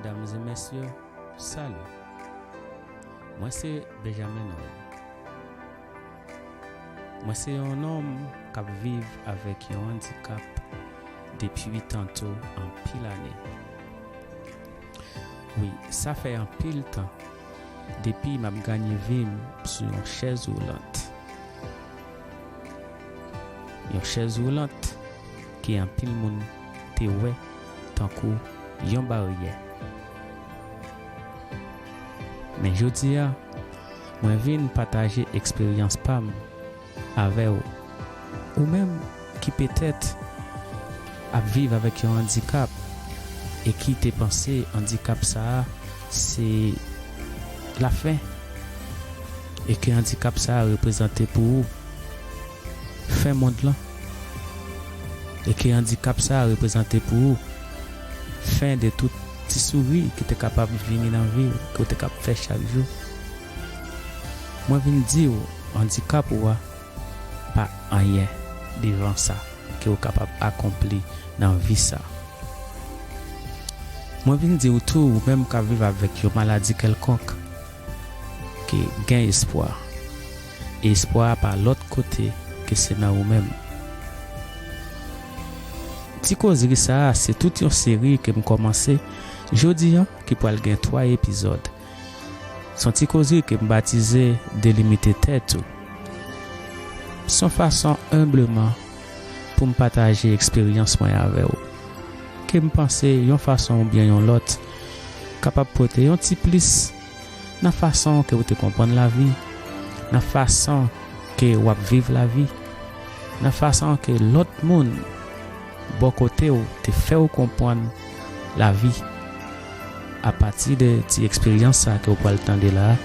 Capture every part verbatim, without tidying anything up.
Medam e mesye, salut. Mwen se Benjamin Noël. Mwen se yon nonm k ap viv avèk yon andikap depi tanto anpil ane. Wi, sa fè anpil tan depi m ap ganye vi m sou yon chèz woulant. Yon chèz woulant ke anpil moun te wè tankou yon baryè. Men jodi a, mwen vin pataje eksperyans pa m avè w. Ou menm ki petèt ap viv avèk yon andikap e ki te panse andikap sa a se lafen, e ke andikap sa a reprezante pou ou fen mond lan, e ke andikap sa a reprezante pou ou fen de tout ti souri ki te kapab vini nan vi w, ke w te kab fè chak jou. Mwen vin di w, andikap ou a pa anyen devan sa ke w kapab akonpli nan vi sa. Mwen vin di w tou, ou menm k ap viv avèk yon maladi kèlkonk, ke gen espwa. E espwa a pa lòt kote ke se nan ou menm. Ti koze sa a, se tout yon seri ke m kòmanse jodi a, ki pral gen twa epizòd. Se yon ti koze ke m batize Delimite tèt ou. Se yon fason enbleman pou m pataje eksperyans mwen avè w, ke m panse yon fason oubyen yon lòt kapab pote yon ti plis nan fason ke w te konprann lavi, nan fason ke w ap viv lavi, nan fason ke lòt moun bò kote w te fè w konprann lavi. Apati de ti eksperyans sa ke w pral tande la a,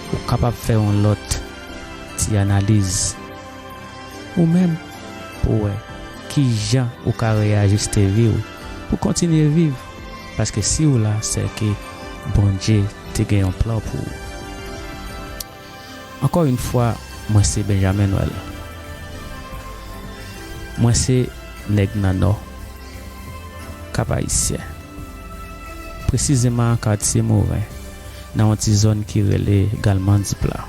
ou kapab fè yon lòt ti analiz ou menm pou w wè kijan ou ka reyajiste vi w pou kontinye viv, paske si w la, sèke Bondye te gen yon plan pou ou. Ankò yon fwa, mwen se Benjamin Noël. Mwen se nèg nan Nò, Kap Ayisyen. Presizeman katye Moren, nan yon ti zòn ki rele Galmandipla.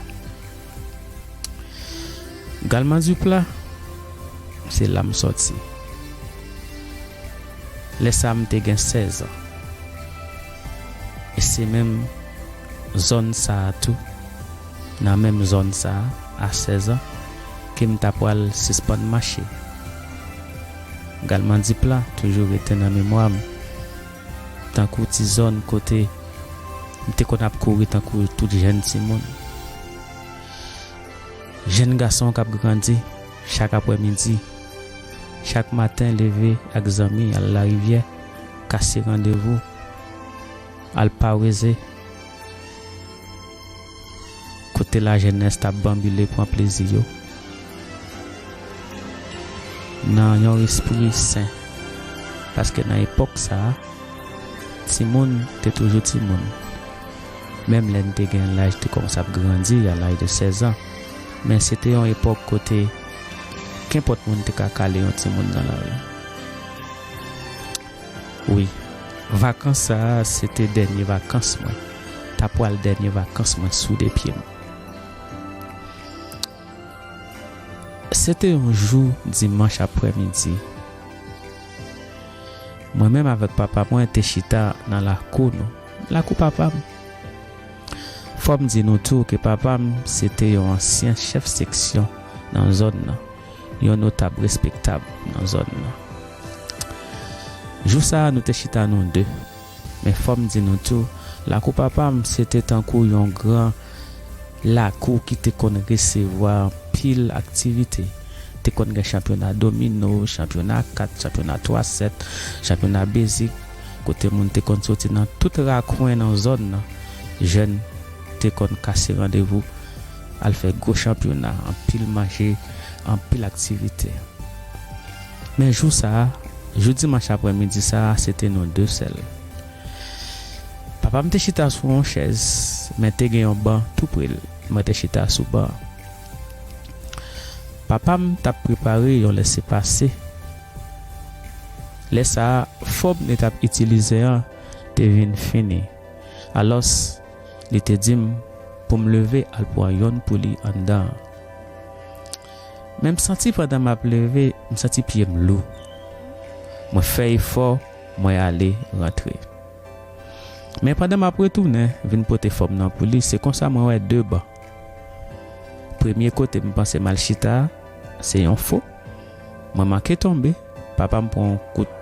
Galmandipla, se la m sòti. Lè sa a, m te gen sèz an. E se menm zòn sa a tou, nan menm zòn sa a, a sèz an, ke m ta pral sispann mache. Galmandipla toujou rete nan memwa m, tankou ti zòn kote m te konn ap kouri tankou tout jèn timoun. Jèn gason k ap grandi, chak aprèmidi, chak maten leve ak zanmi al larivyè, kase randevou, al paweze, kote lajenès t ap banbile pran plezi yo. Nan yon espri sen, paske nan epòk sa a, timoun te toujou timoun. Menm lè n te gen laj, te kòmanse ap grandi a laj de sèz an. Men se te yon epòk kote kenpòt moun te ka kale yon timoun nan lari. Wi, vakans sa a, se te dènye vakans mwen. Ta pral dènye vakans mwen sou de pye m. Se te yon jou dimanch aprèmidi. Mwen menm avèk papa mwen te chita nan lakou nou, lakou papa m. Fò m di nou tou ke papa m se te yon ansyen chèf seksyon nan zòn nan, yon notab respektab nan zòn nan. Jou sa a, nou te chita nou de. Men fò m di nou tou, lakou papa m se te tankou yon gran lakou ki te konn resevwa anpil aktivite. Te konn gen chanpyona domino, chanpyona kat, chanpyona twa sèt, chanpyona bezik, kote moun te konn soti nan tout rakwen nan zòn nan. Jèn te konn kase randevou, al fè gwo chanpyona, anpil manje, anpil aktivite. Men jou sa a, jou dimanch aprèmidi sa a, se te nou de sèl. Papa m te chita sou yon chèz, men te gen yon ban tou pre l. Mwen te chita sou ban an. Papa m t ap prepare yon lèsepase. Lè sa a, fòm li t ap itilize an, te vin fini. Alòs, li te di m pou m leve al pran yonn pou li anndan an. Men m santi pandan m ap leve, m santi pye m lou. Mwen fè efò, mwen ale rantre. Men pandan m ap retounen vin pote fò m nan pou li, se konsa mwen wè de ban. Premye kote m panse m al chita a, se yon fo. Mwen manke tonbe, papa m pran yon kout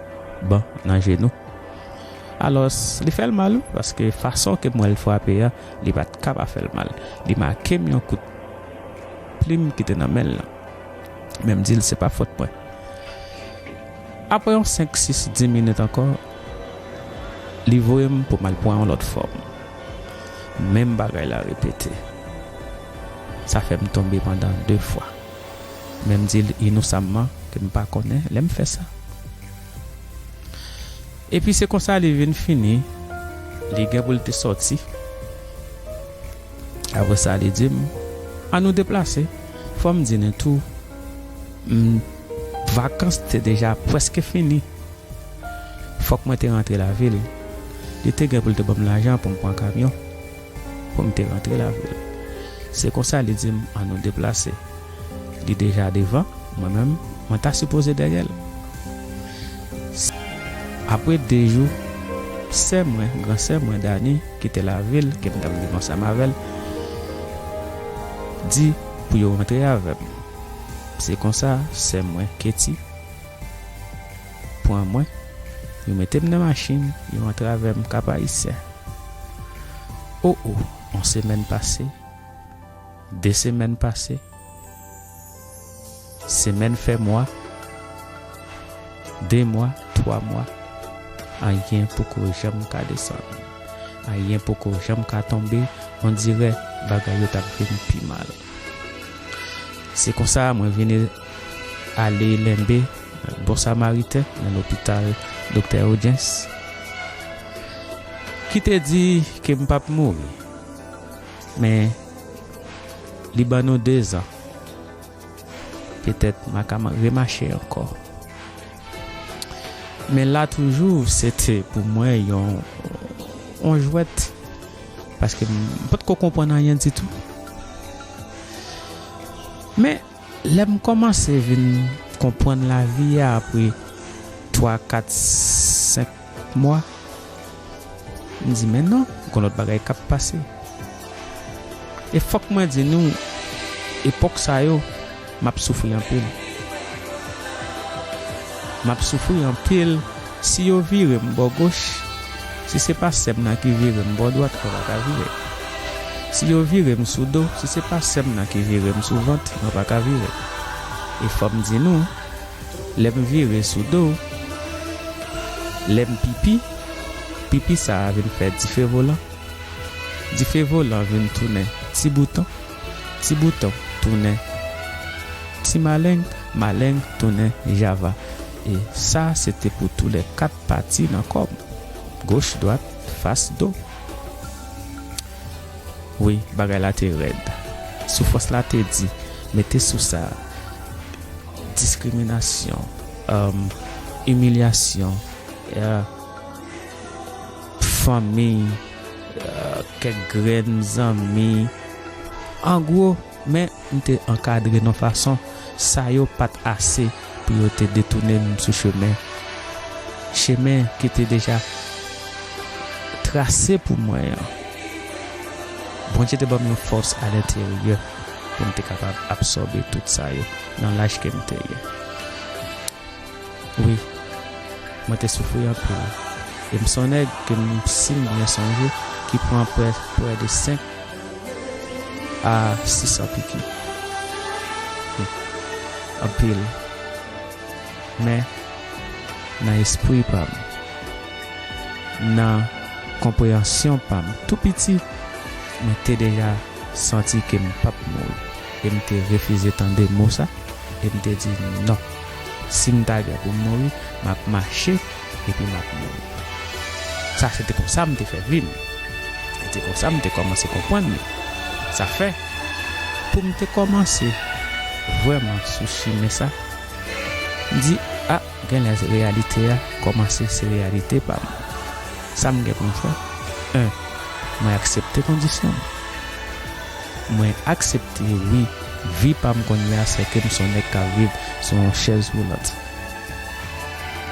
ban nan jenou. Alòs, li fè l mal wi, paske fason ke m wè l frape a, li pa t ka pa fè l mal. Li make m yon kout plim ki te nan men l lan. Men m di l se pa fòt mwen. Apre yon senk, sis, dis minit ankò, li voye m pou m al pran yon lòt fòm. Menm bagay la repete. Sa fè m tonbe pandan de fwa. Men m di l inosamman ke m pa konnen lè m fè sa. Epi se konsa li vin fini, li gen pou l te sòti. Apre sa, li di m, "An nou deplase." Fò m di nou tou, m, vakans te deja prèske fini. Fòk mwen te rantre lavil. Li te gen pou l te ban m lajan pou m pran kamyon, pou m te rantre lavil. Se konsa li di m, "An nou deplase." Li deja devan, mwen menm, mwen ta sipoze dèyè l. Apre de jou, sè mwen, gran sè mwen, Dani, ki te lavil, ke m t ap viv ansanm avè l, di pou yo rantre avè m. Se konsa, sè mwen, Keti, pran mwen, yo mete m nan machin, yo antre avè m Kap Ayisyen. O, o, yon semèn pase, de semèn pase, semèn fè mwa, de mwa, twa mwa, anyen poko janm ka desann. Anyen poko janm ka tonbe, on dirè bagay yo t ap vin pi mal. Se konsa mwen vin ale lenbe Bon Samariten nan lopital Doktè Audience, ki te di ke m p ap mouri. Men, li ban nou dezan. Petèt m a ka ma-, remache ankò. Men la toujou, se te pou mwen yon, yon jwèt. Paske m, m pa t ko konprann anyen ditou. Men, lè m kòmanse vin konprann lavi a apre twa, kat, senk mwa, m di, "Men non, gon lòt bagay k ap pase." E fòk mwen di nou, epòk sa yo, m ap soufri anpil. M ap soufri anpil. Si yo vire m bò goch, si se pa sè m nan ki vire m bò dwat, mwen pa ka vire. Si yo vire m sou do, si se pa sè m nan ki vire m sou vant, mwen pa ka vire. E fò m di nou, lè m vire sou do, lè m pipi, pipi sa a vin fè dife volan. Dife volan vin tounen ti bouton, ti bouton tounen ti maleng, maleng tounen java. E sa, se te pou toulèkat pati nan kò m. Goch, dwat, fas, do. Wi, bagay la te rèd. Soufrans la te di, mete sou sa, diskriminasyon, um, imilyasyon, uh, fanmi, uh, kèk grenn zanmi. An gwo, men m te ankadre nan fason sa yo pa t ase pou yo te detounen m sou chemen, chemen ki te deja trase pou mwen an. Bondye te ban m yon fòs alenteryè pou m te kapab absòbe tout sa yo nan laj ke m te ye. Wi, mwen te soufri anpil. E m se yon nèg ke m, si m byen sonje, ki pran prè, prè de senk a sis san piki. Wi, anpil. Men, nan espri pa m, nan konpreyansyon pa m, tou piti, mwen te deja santi ke m p ap mouri. E m te refize tande mo sa. E m te di, "Non. Si m ta gen pou m mouri, m ap mache epi m ap mouri." Sa se te konsa m te fè vi m. E te konsa m te kòmanse konprann li. Sa fè, pou m te kòmanse vrèman sou chimen sa, m di, "A, genlè reyalite a kòmanse se reyalite pa m." Sa m gen pou m fè? En, mwen aksepte kondisyon m. Mwen aksepte, wi, vi pa m kounye a, se ke m se yon nèg k ap viv sou yon chèz woulant.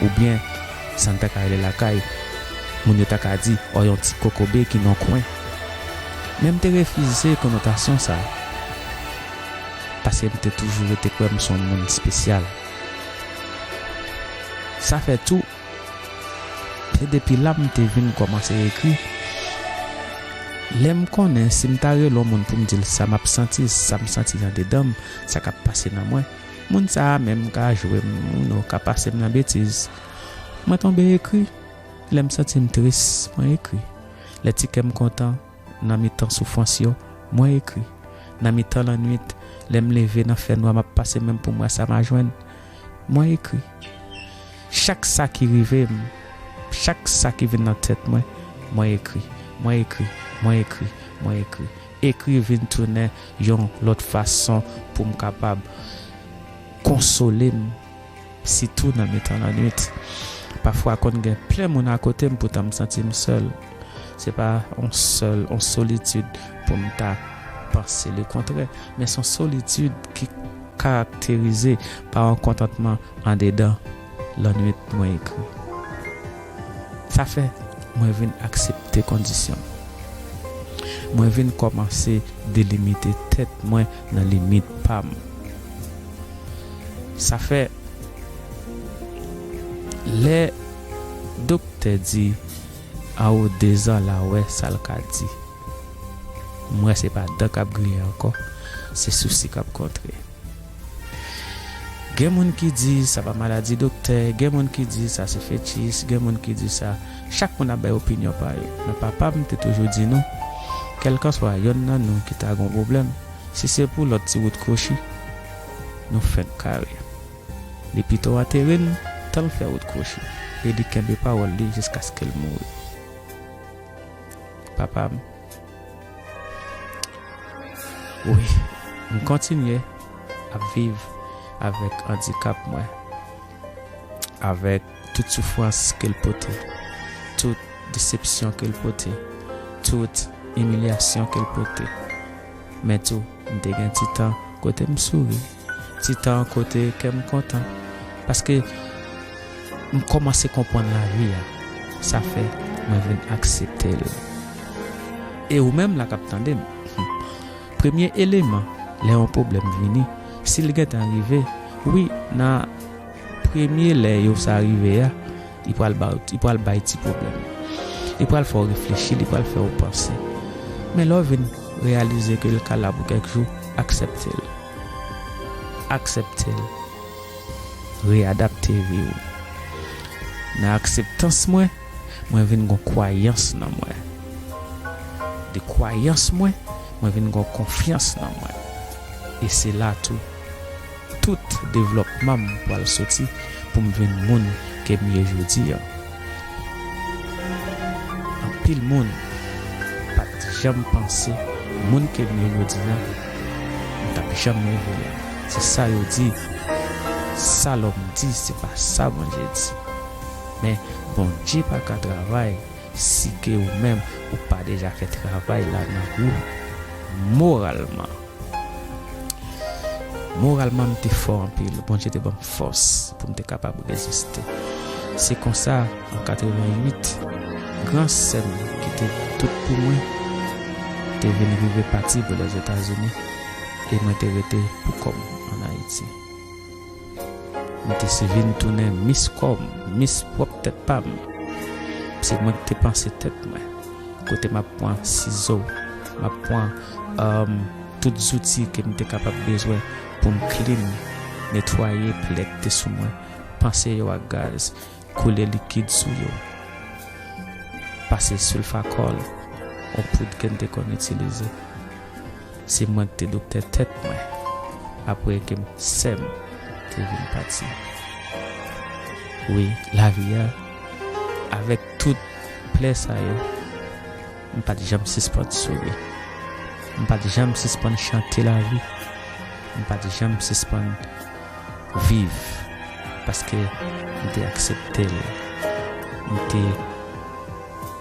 Oubyen, sa n ta ka rele lakay, moun yo ta ka di, ò, yon ti kokobe ki nan kwen. Men m te refize konotasyon sa a, paske m te toujou rete kwè m se yon moun espesyal. Sa fè tou, se depi la m te vin kòmanse ekri. Lè m konnen si m ta rele yon moun pou m di l sa m ap santi, sa m santi andedan m, sa k ap pase nan mwen, moun sa a menm ka jwe m, you know, ka pase m nan betiz. Mwen tonbe ekri. Lè m santi m tris, mwen ekri. Lè ti kè m kontan, nan mitan soufrans yo, mwen ekri. Nan mitan lannwit, lè m leve nan fènwa, m ap pase men m pou m wè sa m a jwenn, mwen ekri. Chak sa ki rive m, chak sa ki vin nan tèt mwen, mwen ekri. Mwen ekri, mwen ekri, mwen ekri. Ekri vin tounen yon lòt fason pou m kapab konsole m, sitou nan mitan lannwit. Pafwa, konn gen plen moun akote m, poutan m santi m sèl. Se pa yon sèl, yon solitid pou m ta panse lekontrè, men se yon solitid ki karakterize pa yon kontantman andedan lannwit mwen ekri. Sa fè mwen vin aksepte kondisyon m. Mwen vin kòmanse delimite tèt mwen nan limit pa m. Sa fè, lè doktè di, "Anwo dezan la, wè sa l ka di." M wè se pa dan k ap griyen ankò, se sousi k ap kontre. Gen moun ki di sa pa maladi doktè, gen moun ki di sa se fetchis, gen moun ki di sa. Chak moun ap bay opinyon pa yo. Men papa m te toujou di nou, kèlkanswa yonn nan nou ki ta gen yon pwoblèm, si se pou lòt ti wout kwochi, nou fenk kare. Li pito antere n, tan l fè wout kwochi. E li kenbe pawòl li jiskaske l mouri. Papa m, wi, m kontinye ap viv avèk andikap mwen, avèk tout soufrans ke l pote, tout desepsyon ke l pote, tout imilyasyon ke l pote. Men tou, m te gen ti tan kote m souri, ti tan kote kè m kontan, paske m kòmanse konprann lavi a. Sa fè mwen vin aksepte l. E ou menm la k ap tande m, premye eleman, lè yon pwoblèm vini, si l gentan rive, wi, nan premye lè yo sa rive a, li pral ba, li pral bay ti pwoblèm. Li pral fè w reflechi, li pral fè w panse. Men lè w vin reyalize ke l ka la pou kèk jou, aksepte l. Aksepte l. Reyadapte vi w. Nan akseptans mwen, mwen vin gon kwayans nan mwen. De kwayans mwen, mwen vin gon konfyans nan mwen. E se la tou, tout devlòpman m pral soti pou m vin moun ke m ye jodi a. Anpil moun pa t janm panse moun ke m ye jodi a, m t ap janm reveye. Se sa yo di, sa lòm di, se pa sa Bondye di. Men Bondye pa ka travay si ke ou menm ou pa deja fè travay la nan ou moralman. Moralman, m te fò anpil. Bondye te ban m fòs pou m te kapab reziste. Se konsa, an katrevenn uit, gran sè m ki te tout pou mwen te vin rive pati pou Lèzetazini, e mwen te rete pou kò m ann Ayiti. M te si vin tounen mis kò m, mis pwòp tèt pa m. Se mwen ki te panse tèt mwen. Kote m ap pran sizo, m ap pran, um, tout zouti ke m te kapab bezwen pou m klin, netwaye plè k te sou mwen, panse yo ak gaz, koule likid sou yo, pase silfakòl, yon poud ke m te konn itilize. Se mwen ki te doktè tèt mwen, apre ke m, sè m te vin pati. Wi, lavi a, avèk tout plè sa yo, m pa t janm sispann souri. M pa t janm sispann chante lavi. M pa t janm sispann viv, paske m te aksepte l. M te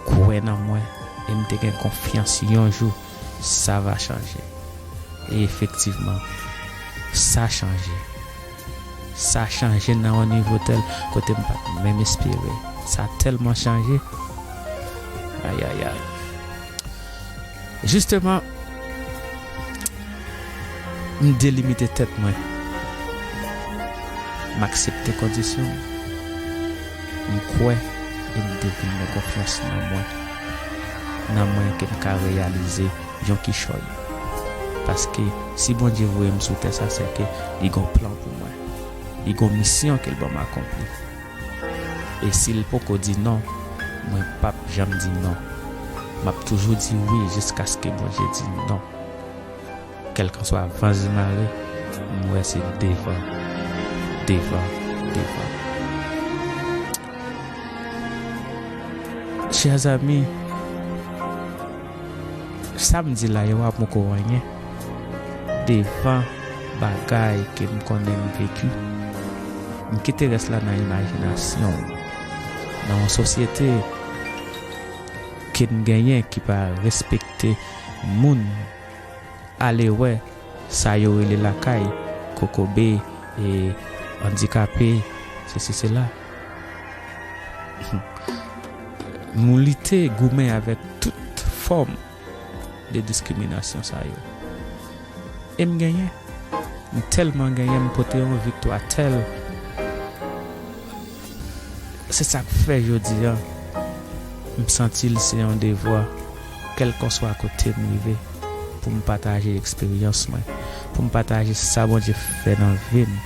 kwè nan mwen e m te gen konfyans yon jou sa va chanje. E efektivman, sa chanje. Sa chanje nan yon nivo tèl kote m pa t menm espere. Sa tèlman chanje. Ayayay. Jisteman, m delimite tèt mwen. M aksepte kondisyon m. M kwè e m te vin gen konfyans nan mwen. Nan mwen ke m ka reyalize yon kichòy. Paske si Bondye voye m sou tè sa, se ke li gon plan pou mwen. Li gon misyon ke l ban m akonpli. E si l poko di non, mwen p ap janm di non. M ap toujou di wi jiskaske Bondye di non. Kèlkanswa van zimare, m wè se devan, devan, devan. Chers amis, sa m di la yo a poko anyen devan bagay ke m konnen m veki. M kite rès la nan imajinasyon w. Nan yon sosyete ke n genyen ki pa respekte moun, ale wè sa yo rele lakay, kokobe, e andikape, sesi sela. M lite goumen avèk tout fòm de diskriminasyon sa yo. E m genyen. M tèlman genyen, m pote yon viktwa tèl. Se sa k fè jodi a, m santi l se yon devwa, kèlkanswa kote m rive, pou m pataje eksperyans mwen, pou m pataje sa Bondye fè nan vi m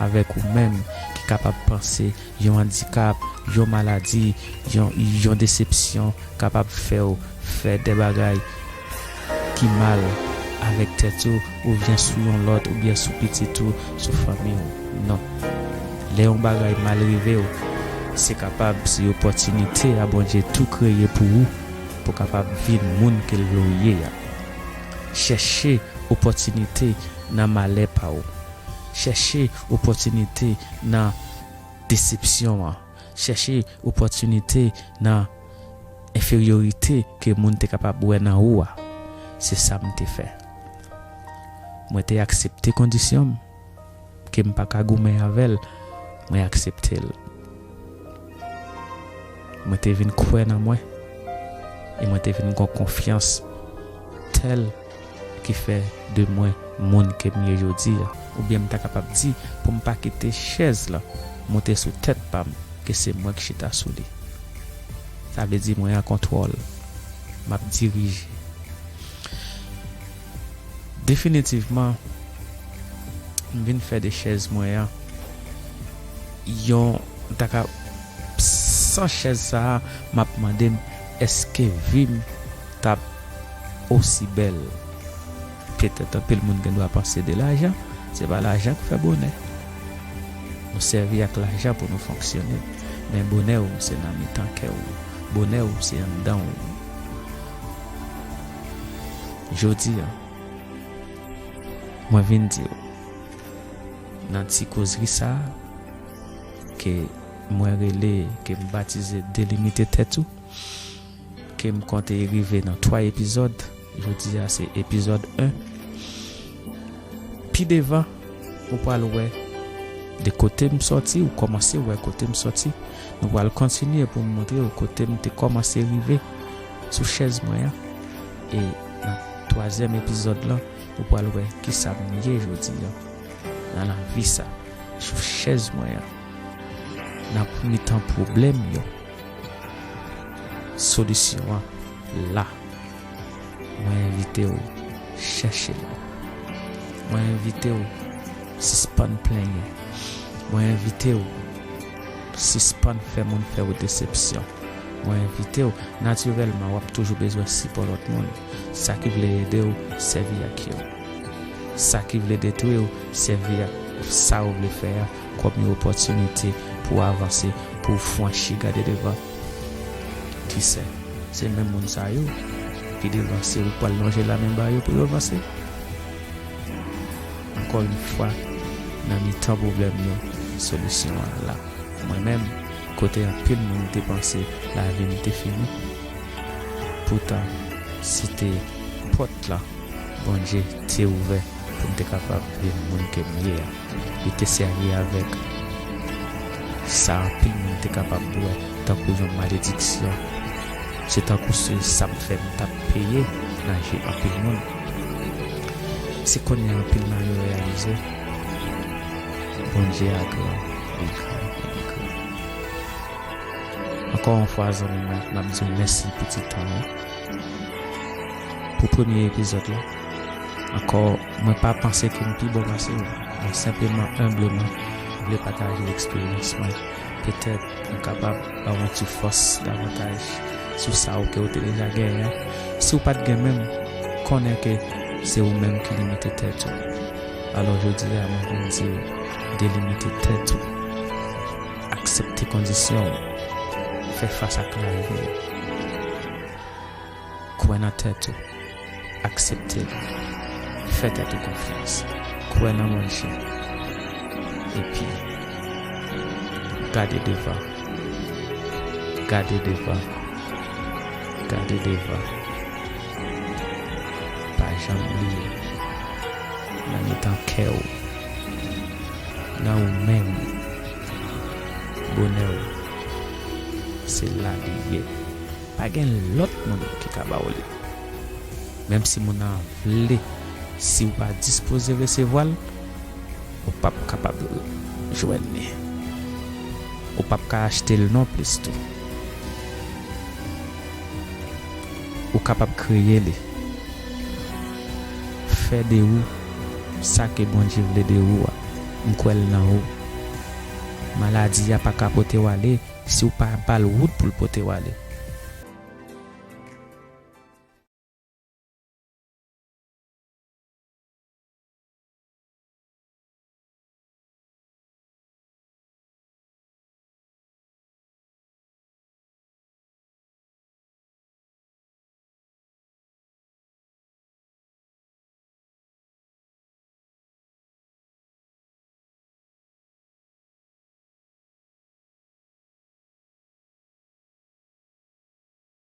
avèk ou menm ki kapab panse yon andikap, yon maladi, yon, yon desepsyon kapab fè w fè de bagay ki mal avèk tèt ou, oubyen sou yon lòt, oubyen sou pitit ou, sou fanmi w. Non. Lè yon bagay mal rive w, se kapab se opòtinite a Bondye tou kreye pou ou, pou w kapab vin moun ke l vle w ye a. Chèche opòtinite nan malè pa w. Chèche opòtinite nan desepsyon an. Chèche opòtinite nan enferyorite ke moun te kapab wè nan ou a. Se sa m te fè. Mwen te aksepte kondisyon m, ke m pa ka goumen avè l, mwen aksepte l. Mwen te vin kwè nan mwen, e mwen te vin gon konfyans tèl ki fè de mwen moun ke m ye jodi a. Oubyen m ta kapab di, pou m pa kite chèz lan moute sou tèt pa m, ke se mwen ki chita sou li. Sa vle di mwen an kontwòl. M ap dirije. Definitivman, m vin fè de chèz mwen an yon, m ta ka, san chèz sa a, m ap mande m, èske vi m t ap osi bèl? Petèt anpil moun gen dwa panse de lajan, se pa lajan k fè bonè. Nou sèvi ak lajan pou nou fonksyone, men bonè w se nan mitan kè w. Bonè w se anndan w. Jodi a, mwen vin di w, nan ti kozri sa a, ke mwen rele, ke m batize Delimite Tèt Ou, ke m konte rive nan twa epizòd. Jodi a se epizòd en. Pi devan, ou pral wè de kote m sòti, ou kòmanse wè kote m sòti. Nou pral kontinye pou m montre w kote m te kòmanse rive sou chèz mwen an. E nan twazyèm epizòd lan, ou pral wè kisa m ye jodi an nan lavi sa, sou chèz mwen an, nan mitan pwoblèm yo. Solisyon an la. Mwen envite w chèche l. Mwen envite w sispann plenyen. Mwen envite w sispann fè moun fè w desepsyon. Mwen envite w, natirèlman, w ap toujou bezwen sipò lòt moun. Sa ki vle ede w, sèvi ak yo. Sa ki vle detwi w, sèvi ak sa w vle fè a kòm yon opòtinite pou w avanse, pou w franchi, gade devan. Kisè? Se menm moun sa yo ki devanse ou pral lonje lamen ba yo pou yo vanse. Ankò yon fwa, nan mitan pwoblèm yo, solisyon an la. Mwen menm, kote anpil moun te panse lavi m te fini, Poutan, se te pòt la Bondye te ouvè pou m te kapab vin moun ke m ye a. Li te sèvi avèk sa anpil moun te kapab wè tankou yon malediksyon. Se tankou se sa m fè m t ap peye nan je anpil moun. Se kounye a anpil nan yo reyalize Bondye a gran, li gran, li gran. Ankò yon fwa, zanmi mwen, m ap di w mèsi pou ti tan w pou premye epizòd la. Ankò, mwen pa panse ke m pi bon pase w. Mwen senpleman, enbleman, vle pataje eksperyans mwen. Petèt, mwen kapab ba w yon ti fòs davantaj sou sa w ke w te deja genyen an. Si w pa t gen menm, konnen ke se ou menm ki limite tèt ou. Alò, jodi a, mwen vin di w, delimite tèt ou. Aksepte kondisyon w. Fè fas ak lavi w. Kwè nan tèt ou. Aksepte l. Fè tèt ou konfyans. Kwè nan Bondye. Epi, gade devan. Gade devan. Gade devan. Pa janm bliye, nan mitan kè w, nan ou menm, bonè w, se la li ye. Pa gen lòt moun ki ka ba w li. Menm si moun nan vle, si w pa dispoze resevwa l, ou p ap kapab jwenn li. Ou p ap ka achte l non plis tou. Ou kapab kreye li. Fè de ou sa ke Bondye vle de ou a. M kwè l nan ou. Maladi a pa ka pote w ale si w pa ba l wout pou l pote w ale.